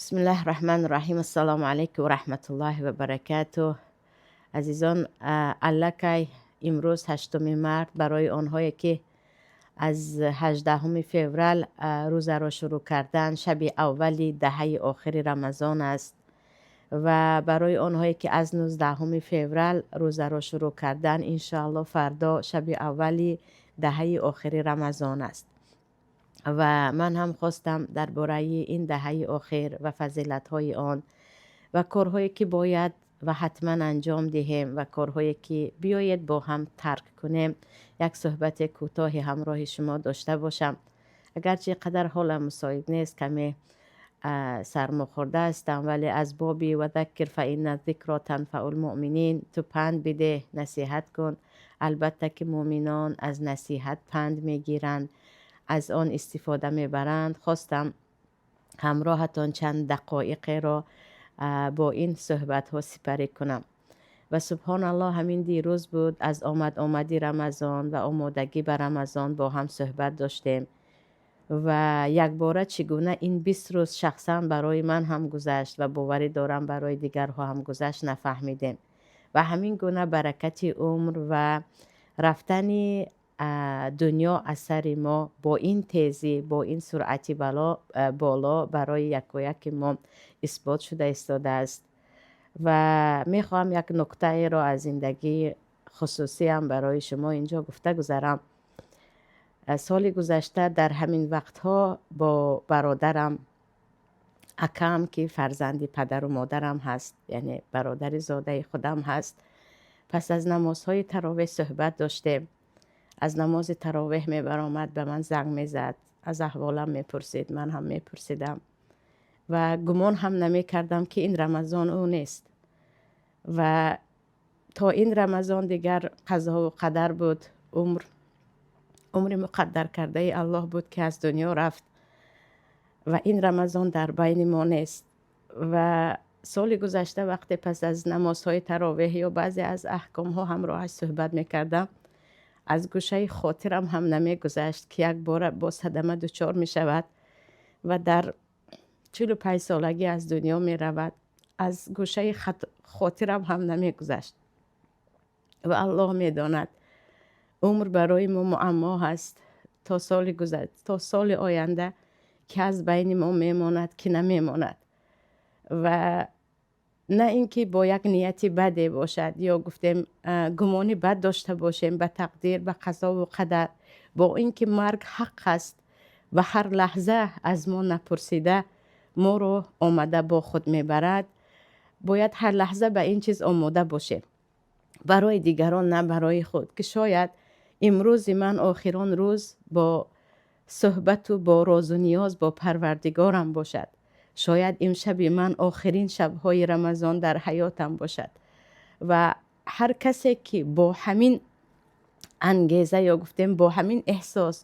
Бисмиллаҳи раҳмани раҳим. Ассалому алайкум ва раҳматуллоҳи ва баракатуҳ. Азизон, аллакай имрӯз 8 март, барои онҳое ки аз 18 феврал рӯзаро шурӯъ карданд, шаби аввали даҳаи охири Рамазон аст ва барои онҳое ки аз 19 феврал рӯзаро шурӯъ карданд, иншоаллоҳ фардо шаби аввали даҳаи охири Рамазон аст. Ва ман ҳам хостам дар бораи ин даҳаи охир ва фазилатҳои он ва корҳое ки бояд ва ҳатман анҷом диҳем ва корҳое ки биёед бо ҳам тарк кунем, як суҳбати кӯтоҳи ҳамроҳи шумо дошта бошам. Агарчи қадар ҳолам мусоид нест, каме сармохӯрда ҳастам, вале аз боби وذکر فإن الذکری تنفع المؤمنین, ту панд бидеҳ, насиҳат кун, албатта ки муъминон аз насиҳат панд мегиранд, аз он истифода мебаранд, хостам ҳамроҳатон чанд дақоиқеро бо ин суҳбатҳо сипарӣ кунам. Ва субҳоналлоҳ, ҳамин дирӯз буд, аз омад-омади Рамазон ва омодагӣ ба Рамазон бо ҳам суҳбат доштем ва якбора чӣ гуна ин 20 рӯз шахсан барои ман ҳам гузашт ва боварӣ дорам, барои дигарҳо ҳам гузашт, нафаҳмидем. Ва ҳамин гуна баракати умр ва рафтани дунё аз сари мо бо ин тезӣ, бо ин суръати боло барои якояки мо исбот шуда истодааст. Ва мехоҳам як нуктаеро аз зиндагии хусусиам барои шумо инҷо гуфта гузарам. Соли гузашта дар ҳамин вақтҳо бо бародарам, акам, ки фарзанди падару модарам ҳаст, яъне бародари зодаи худам ҳаст, пас аз намозҳои таровеҳ суҳбат доштем. Аз намози таровеҳ мебаромад, ба ман занг мезад, аз аҳволам мепурсид, ман ҳам мепурсидам ва гумон ҳам намекардам, ки ин Рамазон ӯ нест. Ва то ин Рамазон дигар қазову қадар буд, умр, умри муқаддар кардаи Аллоҳ буд, ки аз дунё рафт ва ин Рамазон дар байни мо нест. Ва соли гузашта, вақте пас аз намозҳои таровеҳ ё баъзе аз аҳкомҳо ҳамроҳаш суҳбат мекардам, аз гӯшаи хотирам ҳам намегузашт, ки якбора бо садама дучор мешавад ва дар 45 солагӣ аз дунё меравад. Аз гӯшаи хотирам ҳам намегузашт. Ва Аллоҳ медонад, умр барои мо муаммо ҳаст, то соли оянда ки аз байни мо мемонад, ки намемонад. Ва на ин ки бо як нияти баде бошад ё гуфтем, гумони бад дошта бошем ба тақдир, ба қазову қадар, бо ин ки марг ҳақ аст ва ҳар лаҳза аз мо напурсида моро омада бо худ мебарад, бояд ҳар лаҳза ба ин чиз омода бошем, барои дигарон на, барои худ, ки шояд имрӯзи ман охирон рӯз бо суҳбату бо розу ниёз бо Парвардигорам бошад, шояд имшаби ман охирин шабҳои Рамазон дар ҳаётам бошад. Ва ҳар касе ки бо ҳамин ангеза ё гуфтем, бо ҳамин эҳсос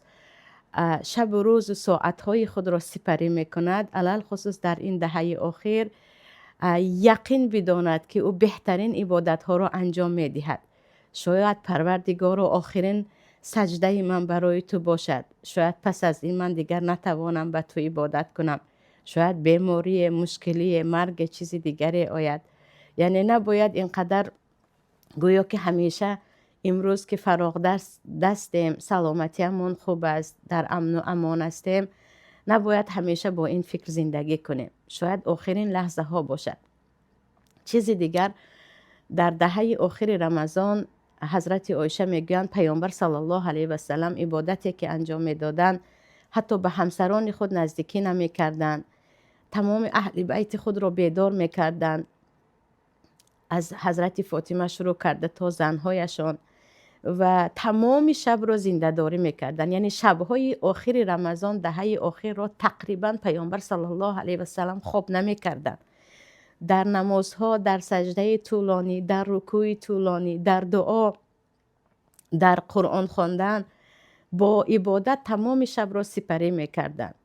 шабу рӯзу соатҳои худро сипарӣ мекунад, алалхусус дар ин даҳаи охир, яқин бидонад, ки ӯ беҳтарин ибодатҳоро анҷом медиҳад. Шояд, Парвардигоро, охирин саҷдаи ман барои ту бошад, шояд пас аз ин ман дигар натавонам ба ту ибодат кунам, шояд беморие, мушкилие, марге, чизи дигаре ояд. Яъне набояд ин қадар гӯё ки ҳамеша имрӯз ки фароғдастем, саломатиамон хуб аст, дар амну амон ҳастем, набояд ҳамеша бо ин фикр зиндагӣ кунем. Шояд охирин лаҳзаҳо бошад. Чизи дигар, дар даҳаи охири Рамазон ҳазрати Оиша мегӯянд, Паёмбар саллаллоҳу алайҳи васалам ибодате ки анҷом медоданд, ҳатто ба ҳамсарони худ наздикӣ намекарданд, тамоми аҳли байти худро бедор мекарданд, аз ҳазрати Фотима шурӯъ карда то занҳояшон, ва тамоми шабро зиндадорӣ мекарданд. Яъне шабҳои охири Рамазон, даҳаи охирро тақрибан Паёмбар саллаллоҳу алайҳи васалам хоб намекарданд, дар намозҳо, дар саҷдаи тӯлонӣ, дар рукӯи тӯлонӣ, дар дуо, дар Қуръон хондан, бо ибодат тамоми шабро сипарӣ мекарданд.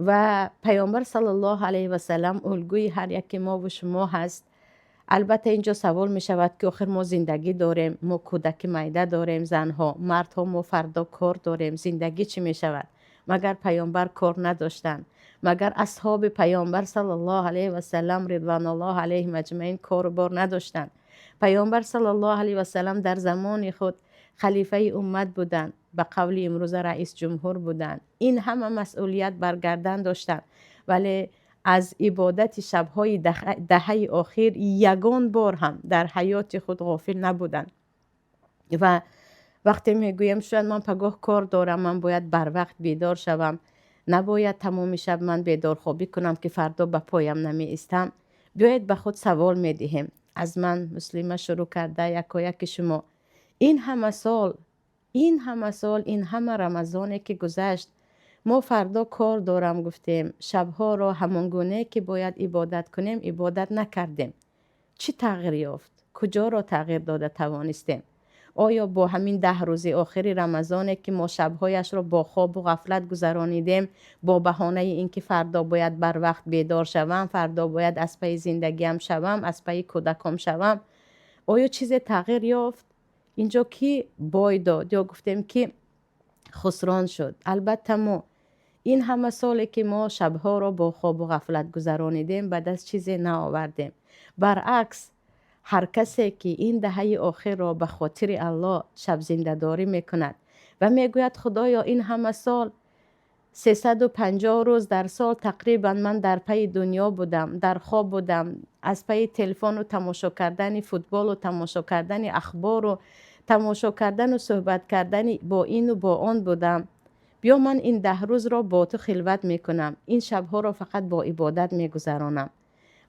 Ва Паёмбар саллаллоҳу алайҳи васалам улгӯи ҳар яки мову шумо ҳаст. Албатта, инҷо савол мешавад, ки охир мо зиндагӣ дорем, мо кӯдаки майда дорем, занҳо, мардҳо, мо фардо кор дорем, зиндагӣ чӣ мешавад? Магар Паёмбар кор надоштанд? Магар асҳоби Паёмбар саллаллоҳу алайҳи васаллам ризвануллоҳи алайҳим аҷмаин кору бор надоштанд? Паёмбар саллаллоҳу алайҳи васаллам дар замони худ халифаи уммат буданд, ба қавли имрӯза раис ҷумҳур буданд, ин ҳама масъулият бар гардан доштанд, вале аз ибодати шабҳои даҳаи охир ягон бор ҳам дар ҳаёти худ ғофил набуданд. Ва вақте мегӯем, шояд ман пагоҳ кор дорам, ман бояд барвақт бедор шавам, набояд тамоми шаб ман бедорхобӣ кунам, ки фардо ба поям намеистам, биёед ба худ савол медиҳем, аз ман Муслима шурӯъ карда якояки шумо: ин ҳама сол, ин ҳама сол, ин ҳама Рамазоне ки гузашт, мо фардо кор дорам гуфтем, шабҳоро ҳамон гуне ки бояд ибодат кунем ибодат накардем. Чӣ тағйир ёфт? Куҷоро тағйир дода тавонистем? Оё бо ҳамин 10 рӯзи охири Рамазоне ки мо шабҳояшро бо хобу ғафлат гузаронидем, бо баҳонаи ин ки фардо бояд барвақт бедор шавам, фардо бояд аз пайи зиндагиам шавам, аз пайи кӯдаком шавам, оё чизе тағйир ёфт? Инҷо кӣ бой дод ё гуфтем, ки хусрон шуд? Албатта, мо. Ин ҳама соле ки мо шабҳоро бо хобу ғафлат гузаронидем, ба даст чизе наовардем. Баръакс, ҳар касе ки ин даҳаи охирро ба хотири Аллоҳ шабзиндадорӣ мекунад ва мегӯяд: «Худоё, ин ҳама сол, 350 рӯз дар сол тақрибан ман дар пайи дунё будам, дар хоб будам, аз пайи телефону тамошо кардани футболу тамошо кардани ахбору тамошо кардану суҳбат кардани бо ину бо он будам. Биё, ман ин 10 рӯзро бо ту хилват мекунам, ин шабҳоро фақат бо ибодат мегузаронам»,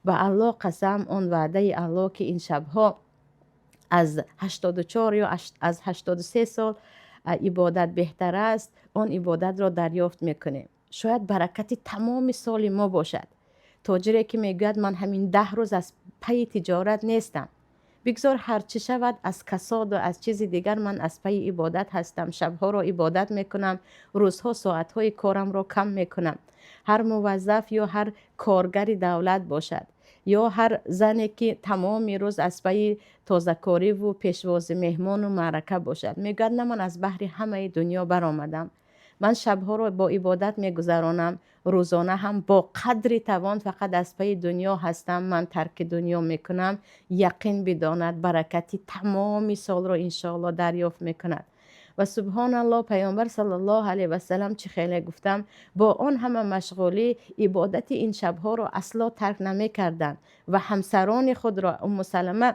ба Аллоҳ қасам, он ваъдаи Аллоҳ, ки ин шабҳо аз 84 ё аз 83 сол ибодат беҳтар аст, он ибодатро дарёфт мекунем. Шояд баракати тамоми соли мо бошад. Тоҷире ки мегӯяд: «Ман ҳамин 10 рӯз аз пайи тиҷорат нестам, бигзор ҳарчӣ шавад аз касоду аз чизи дигар, ман аз пайи ибодат ҳастам, шабҳоро ибодат мекунам, рӯзҳо соатҳои корамро кам мекунам», ҳар муваззаф ё ҳар коргари давлат бошад ё ҳар зане ки тамоми рӯз аз пайи тозакориву пешвози меҳмону маърака бошад, мегӯяд: «На, ман аз баҳри ҳамаи дунё баромадам, ман шабҳоро бо ибодат мегузаронам, рӯзона ҳам бо қадри тавон фақат аз пайи дунё ҳастам, ман тарки дунё мекунам», яқин бидонад, баракати тамоми солро иншоалло дарёфт мекунад. Ва субҳоналлоҳ, Паёмбар саллаллоҳу алайҳи васалам, чӣ хеле гуфтам, бо он ҳама машғулӣ ибодати ин шабҳоро асло тарк намекарданд ва ҳамсарони худро, Умму Салама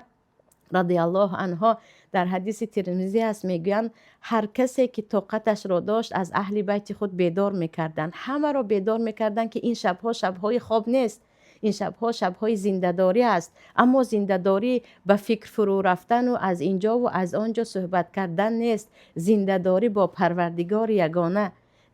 радиаллоҳу анҳо, дар ҳадиси Тирмизӣ аст, мегӯянд, ҳар касе ки тоқаташро дошт, аз аҳли байти худ бедор мекарданд, ҳамаро бедор мекарданд, ки ин шабҳо шабҳои хоб нест, ин шабҳо шабҳои зиндадорӣ аст. Аммо зиндадорӣ ба фикр фурӯ рафтану аз инҷову аз он ҷо суҳбат кардан нест. Зиндадорӣ бо Парвардигори ягона,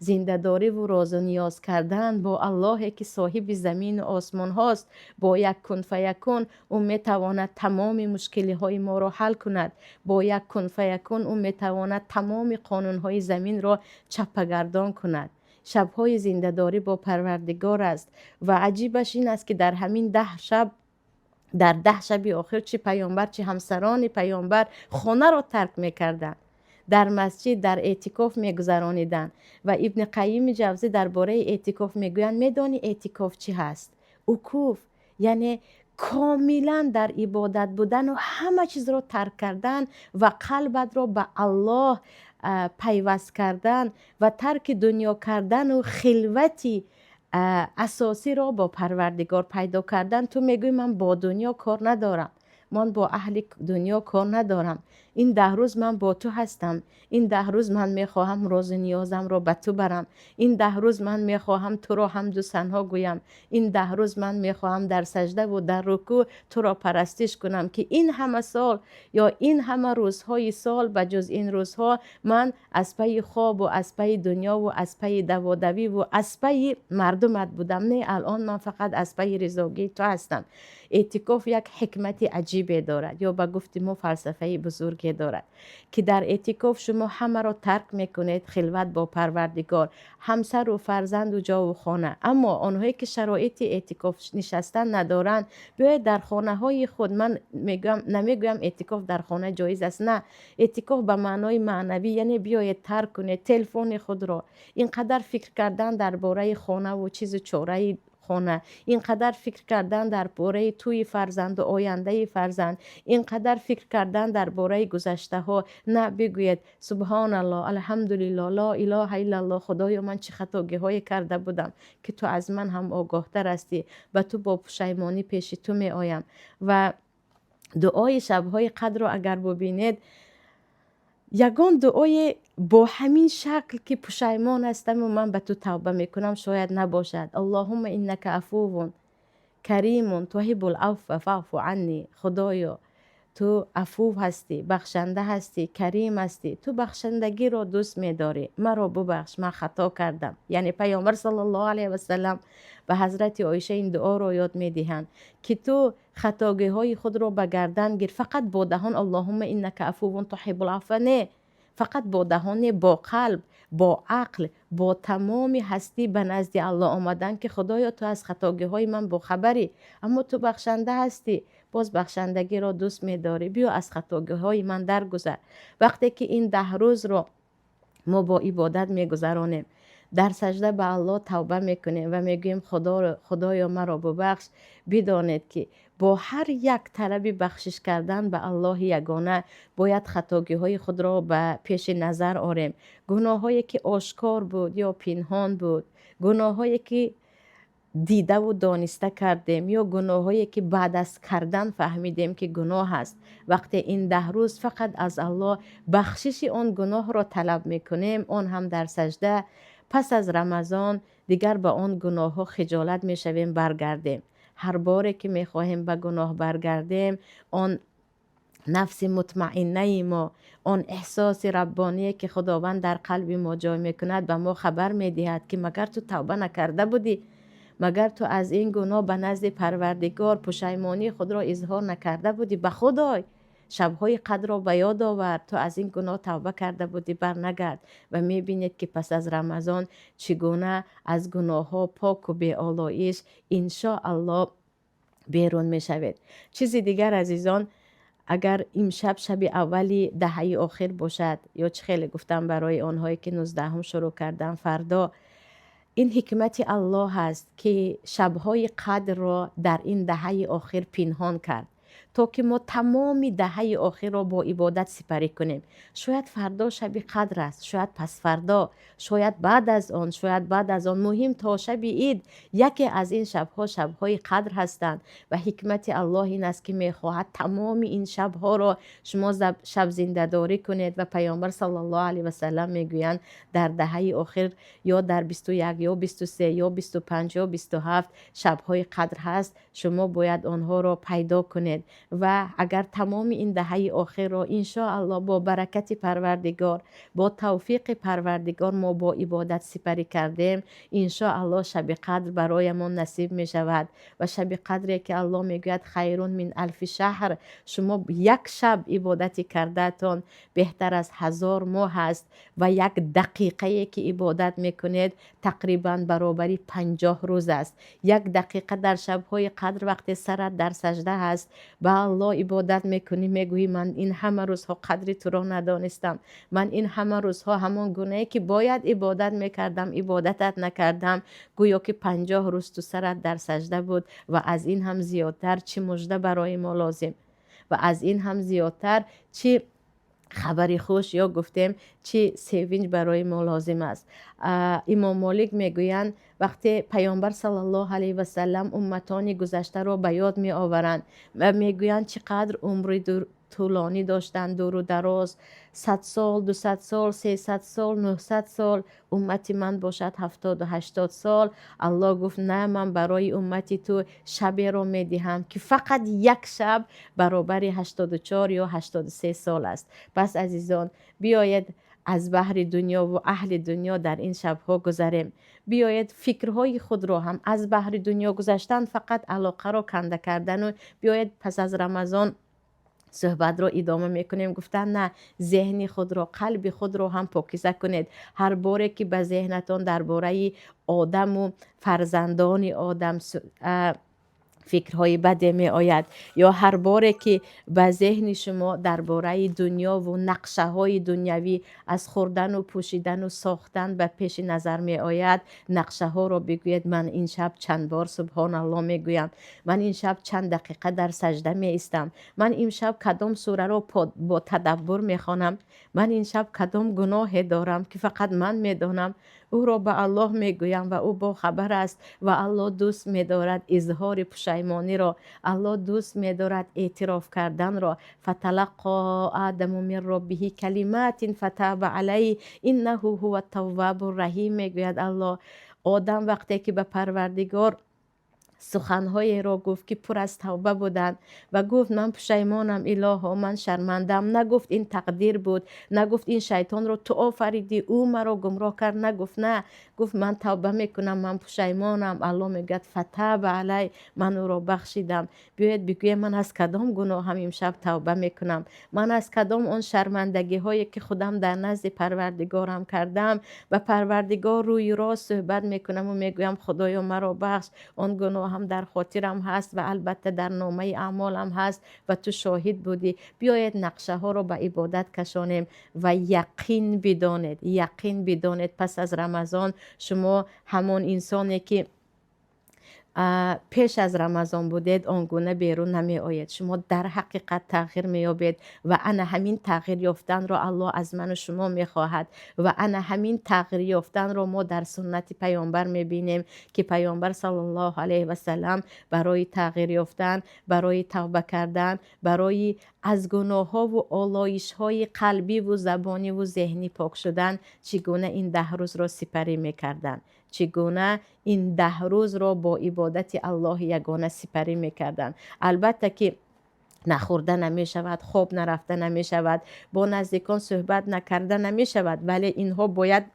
зиндадориву розу ниёз кардан бо Аллоҳе ки соҳиби замину осмонҳост. Бо як кун фаякун ӯ метавонад тамоми мушкилиҳои моро ҳал кунад. Бо як кун фаякун ӯ метавонад тамоми қонунҳои заминро чаппагардон кунад. Шабҳои зиндадорӣ бо Парвардигор аст. Ва аҷибаш ин аст, ки дар ҳамин 10 шаб, дар 10 шаби охир, чӣ Паёмбар, чӣ ҳамсарони Паёмбар хонаро тарк мекарданд, дар масҷид дар эътикоф мегузарониданд. Ва Ибни Қайими Ҷавзӣ дар бораи эътикоф мегӯянд: «Медонӣ, эътикоф чӣ ҳаст? Укуф, яъне комилан дар ибодат будану ҳама чизро тарк кардан ва қалбатро ба Аллоҳ пайваст кардан ва тарки дунё кардану хилвати асосиро бо Парвардигор пайдо кардан. Ту мегӯӣ: ман бо дунё кор надорам, ман бо аҳли дунё кор надорам, ин 10 рӯз ман бо ту ҳастам, ин 10 рӯз ман мехоҳам розу ниёзамро ба ту барам, ин 10 рӯз ман мехоҳам туро ҳамду санҳо гӯям, ин 10 рӯз ман мехоҳам дар саҷдаву дар рукӯъ туро парастиш кунам, ки ин ҳама сол ё ин ҳама рӯзҳои сол ба ҷуз ин рӯзҳо ман аз пайи хобу аз пайи дунёву аз пайи даводавиву аз пайи мардумат будам. Не, алон ман фақат аз пайи ризогии ту ҳастам». Эътикоф як ҳикмати аҷиб дорад. Аҷибе дорад ё ба гуфти мо фалсафаи бузурге дорад, ки дар эътикоф шумо ҳамаро тарк мекунед, хилват бо Парвардигор, ҳамсару фарзанду ҷову хона. Аммо онҳое ки шароити эътикоф нишастан надоранд, биёед дар хонаҳои худ. Ман мегӯям, намегӯям эътикоф дар хона ҷоиз аст, на, эътикоф ба маънои маънавӣ, яъне биёед тарк кунед телефони худро, ин қадар фикр кардан дар бораи хонаву чизу чораи хона, ин қадар фикр кардан дар бораи тӯи фарзанду ояндаи фарзанд, ин қадар фикр кардан дар бораи гузаштаҳо. На, бигӯед: «Субҳоналлоҳ, алҳамдулиллоҳ, ло илоҳа иллаллоҳ, Худоё, ман чӣ хатогиҳое карда будам, ки ту аз ман ҳам огоҳтар ҳастӣ, ба ту бо пушаймонӣ пеши ту меоям». Ва дуои шабҳои қадрро агар бубинед, ягон дуое бо ҳамин шакл, ки пушаймон ҳастаму ман ба ту тавба мекунам, шояд набошад. «Аллоҳумма иннака афувун каримун туҳиббул афва фаъфу анни». Худоё, ту афув ҳастӣ, бахшанда ҳастӣ, карим ҳастӣ, ту бахшандагиро дӯст медорӣ, маро бубахш, ман хато кардам. Яъне Паёмбар саллаллоҳу алайҳи васалам ба ҳазрати Оиша ин дуоро ёд медиҳанд, ки ту хатогиҳои худро ба гардан гир. Фақат бо даҳон «Аллоҳумма иннака афувун туҳиббул афва» не, фақат бо даҳон не, бо қалб, бо ақл, бо тамоми ҳастӣ ба назди Аллоҳ омадан, ки Худоё, ту аз хатогиҳои ман бохабарӣ, аммо ту бахшанда ҳастӣ, боз бахшандагиро дӯст медорӣ, биё аз хатогиҳои ман даргузар. Вақте ки ин 10 рӯзро мо бо ибодат мегузаронем, дар сажда ба Аллоҳ тавба мекунем ва мегӯем: «Худоё, маро бубахш», бидонед, ки бо ҳар як талаби бахшиш кардан ба Аллоҳи ягона бояд хатогиҳои худро ба пеши назар орем, гуноҳҳое ки ошкор буд ё пинҳон буд, гуноҳҳое ки дидаву дониста кардем ё гуноҳҳое ки баъд аз кардан фаҳмидем, ки гуноҳ аст. Вақте ин 10 рӯз фақат аз Аллоҳ бахшиши он гуноҳро талаб мекунем, он ҳам дар сажда, пас аз Рамазон дигар ба он гуноҳҳо хиҷолат мешавем баргардем. Ҳар боре ки мехоҳем ба гуноҳ баргардем, он нафси мутмаиннаи мо, он эҳсоси раббоние, ки Худованд дар қалби мо ҷой мекунад, ба мо хабар медиҳад, ки магар ту тавба накарда будӣ, магар ту аз ин гуноҳ ба назди Парвардигор пушаймонии худро изҳор накарда будӣ? Ба Худой, шабҳои қадрро ба ёд овар, ту аз ин гуноҳ тавба карда будӣ, барнагард. Ва мебинед, ки пас аз Рамазон чӣ гуна аз гуноҳҳо поку беолоиш, иншоаллоҳ, берун мешавед. Чизи дигар, азизон, агар имшаб шаби аввали даҳаи охир бошад ё чӣ хеле гуфтам, барои онҳое ки 19-ум шурӯъ кардан фардо, ин ҳикмати Аллоҳ аст, ки шабҳои қадрро дар ин даҳаи охир пинҳон кард, то ки мо тамоми даҳаи охирро бо ибодат сипарӣ кунем. Шояд фардо шаби қадр аст, шояд пасфардо, шояд баъд аз он, шояд баъд аз он. Муҳим, то шаби ид яке аз ин шабҳо шабҳои қадр ҳастанд. Ва ҳикмати Аллоҳ ин аст, ки мехоҳад тамоми ин шабҳоро шумо шабзиндадорӣ кунед. Ва Паёмбар саллаллоҳу алайҳи васалам мегӯянд: дар даҳаи охир ё дар 21, ё 23, ё 25, ё 27 шабҳои қадр ҳаст, шумо бояд онҳоро пайдо кунед. Ва агар тамоми ин даҳаи охирро, иншоаллоҳ, бо баракати Парвардигор, бо тавфиқи Парвардигор мо бо ибодат сипарӣ кардем, иншоаллоҳ, шаби қадр бароямон насиб мешавад. Ва шаби қадре ки Аллоҳ мегӯяд: «Хайрун мин алфи шаҳр», шумо як шаб ибодати кардаатон беҳтар аз 1000 моҳ аст ва як дақиқае ки ибодат мекунед, тақрибан баробари 50 рӯз аст. Як дақиқа дар шабҳои қадр, вақте сарат дар сажда ҳаст, ба Аллоҳ ибодат мекунӣ, мегӯӣ: «Ман ин ҳама рӯзҳо қадри туро надонистам, ман ин ҳама рӯзҳо ҳамон гунае ки бояд ибодат мекардам, ибодатат накардам», гӯё ки 50 рӯз ту сарат дар сажда буд. Ва аз ин ҳам зиёдтар чӣ мужда барои мо лозим ва аз ин ҳам зиёдтар чӣ хабари хуш ё гуфтем, чӣ севинҷ барои мо лозим аст? Имом Молик мегӯянд: вақте Паёмбар саллаллоҳу алайҳи васалам умматони гузаштаро ба ёд меоваранд ва мегӯянд, чӣ қадр умри тӯлонӣ доштанд, дуру дароз, 100 сол, 200 сол, 300 сол, 900 сол, уммати ман бошад 70-у 80 сол. Аллоҳ гуфт: «На, ман барои уммати ту шаберо медиҳам, ки фақат як шаб баробари 84 ё 83 сол аст». Пас, азизон, биёед аз баҳри дунёву аҳли дунё дар ин шабҳо гузарем. Биёед фикрҳои худро ҳам аз баҳри дунё гузаштан, фақат алоқаро канда кардану биёед пас аз Рамазон. Суҳбатро идома мекунем. Гуфтан, на, зеҳни худро, қалби худро ҳам покиза кунед. Ҳар боре ки ба зеҳнатон дар бораи одаму фарзандони одам фикрҳои баде меояд ё ҳар боре ки ба зеҳни шумо дар бораи дунёву нақшаҳои дунявӣ аз хӯрдану пӯшидану сохтан ба пеши назар меояд, нақшаҳоро бигӯед: ман ин шаб чанд бор субҳоналлоҳ мегӯям, ман ин шаб чанд дақиқа дар сажда меистам, ман имшаб кадом сураро бо тадаббур мехонам, ман ин шаб кадом гуноҳе дорам, ки фақат ман медонам, ӯро ба Аллоҳ мегӯям ва ӯ бохабар аст. Ва Аллоҳ дӯст медорад изҳори пушаймониро, Аллоҳ дӯст медорад эътироф карданро. فتلقى آدم من ربه كلمات فتاب عليه إنه هو التواب الرحيم, мегӯяд Аллоҳ. Одам вақте ки ба Парвардигор суханҳоеро гуфт, ки пур аз тавба буданд, ва гуфт: ман пушаймонам, илоҳо, ман шармандам. Нагуфт: ин тақдир буд, нагуфт: ин шайтонро ту офаридӣ, ӯ маро гумроҳ кард. Нагуфт, на, гуфт: ман тавба мекунам, ман пушаймонам. Аллоҳ мегӯяд: فتاب عليه, ман ӯро бахшидам. Биёед бигӯем: ман аз кадом гуноҳам имшаб тавба мекунам, ман аз кадом он шармандагиҳое, ки худам дар назди Парвардигорам кардам, ба Парвардигор рӯи рост суҳбат мекунаму мегӯям: Худоё, маро бахш, он гуноҳам дар хотирам ҳаст ва албатта дар номаи аъмолам ҳаст ва ту шоҳид будӣ. Биёед, нақшаҳоро ба ибодат кашонем ва яқин бидонед, яқин бидонед, пас аз Рамазон шумо ҳамон инсоне, ки пеш аз Рамазон будед, он гуна берун намеоед. Шумо дар ҳақиқат тағйир меёбед ва ана ҳамин тағйир ёфтанро Аллоҳ аз ману шумо мехоҳад. Ва ана ҳамин тағйир ёфтанро мо дар суннати паёмбар мебинем, ки паёмбар саллаллоҳу алайҳи васалам барои тағйир ёфтан, барои тавба кардан, барои аз гуноҳҳову олоишҳои қалбиву забониву зеҳнӣ пок шудан чӣ гуна ин 10 рӯзро сипарӣ мекарданд, чӣ гуна ин 10 рӯзро бо ибодати Аллоҳи ягона сипарӣ мекарданд. Албатта ки нахӯрда намешавад, хоб нарафта намешавад, бо наздикон суҳбат накарда намешавад, вале инҳо бояд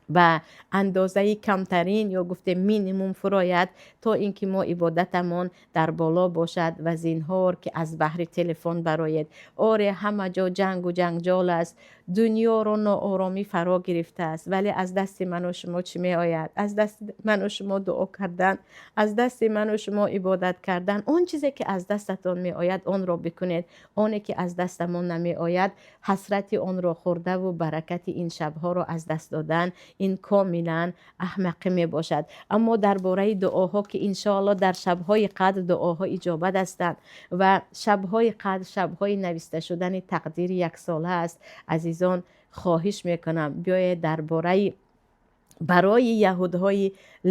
ба андозаи камтарин ё гуфтем минимум фурояд, то ин ки мо ибодатамон дар боло бошад. Ва зинҳор, ки аз баҳри телефон бароед. Оре, ҳама ҷо ҷангу ҷанҷол аст, дунёро нооромӣ фаро гирифтааст, вале аз дасти ману шумо чӣ меояд? Аз дасти ману шумо дуо кардан, аз дасти ману шумо ибодат кардан. Он чизе ки аз дастатон меояд, онро бикунед. Оне ки аз дастамон намеояд, ҳасрати онро хӯрдаву баракати ин шабҳоро аз даст додан, ин комилан аҳмақӣ мебошад. Аммо дар бораи дуоҳо, ки иншоалло дар шабҳои қадр дуоҳо иҷобат ҳастанд ва шабҳои қадр шабҳои нависта шудани тақдири яксола аст, азизон, хоҳиш мекунам, биёед дар бораи барои яҳудҳои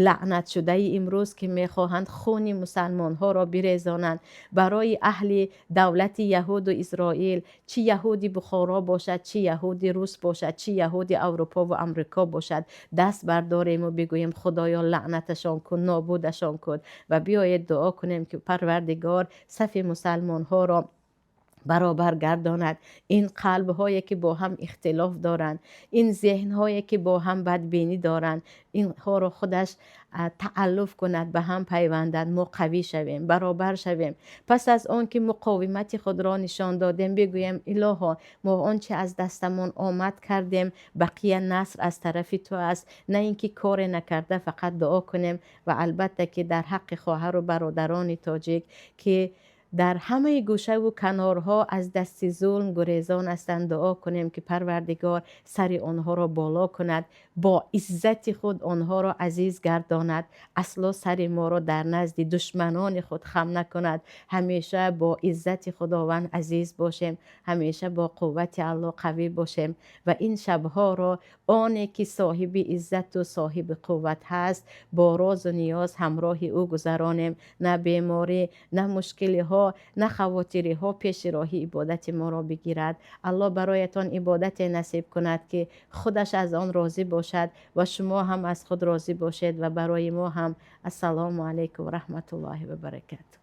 лаънатшудаи имрӯз, ки мехоҳанд хуни мусалмонҳоро бирезонанд, барои аҳли давлати яҳуду Исроил, чӣ яҳуди Бухоро бошад, чӣ яҳуди рус бошад, чӣ яҳуди Аврупову Амрико бошад, даст бардорему бигӯем: Худоё, лаънаташон кун, нобудашон кун. Ва биёед, дуо кунем, ки Парвардигор сафи мусалмонҳоро баробар гардонад. Ин қалбҳое ки бо ҳам ихтилоф доранд, ин зеҳнҳое ки бо ҳам бадбинӣ доранд, инҳоро худаш тааллуф кунад, ба ҳам пайвандад, мо қавӣ шавем, баробар шавем. Пас аз он ки муқовимати худро нишон додем, бигӯем: илоҳо, мо он чи аз дастамон омад, кардем, бақия наср аз тарафи ту аст. На ин ки коре накарда фақат дуо кунем. Ва албатта ки дар ҳаққи хоҳару бародарони тоҷик, ки дар ҳамаи гӯшаву канорҳо аз дасти зулм гурезон ҳастанд, дуо кунем, ки Парвардигор сари онҳоро боло кунад, бо иззати худ онҳоро азиз гардонад, асло сари моро дар назди душманони худ хам накунад. Ҳамеша бо иззати Худованд азиз бошем, ҳамеша бо қуввати Аллоҳ қавӣ бошем ва ин шабҳоро оне ки соҳиби иззату соҳиби қувват ҳаст, бо розу ниёз ҳамроҳи ӯ гузаронем. На беморӣ, на мушкилиҳо, на хавотириҳо пеши роҳи ибодати моро бигирад. Аллоҳ бароятон ибодате насиб кунад, ки худаш аз он розӣ бошад ва шумо ҳам аз худ розӣ бошед ва барои мо ҳам. Ассалому алайкум ва раҳматуллоҳи ва баракатуҳ.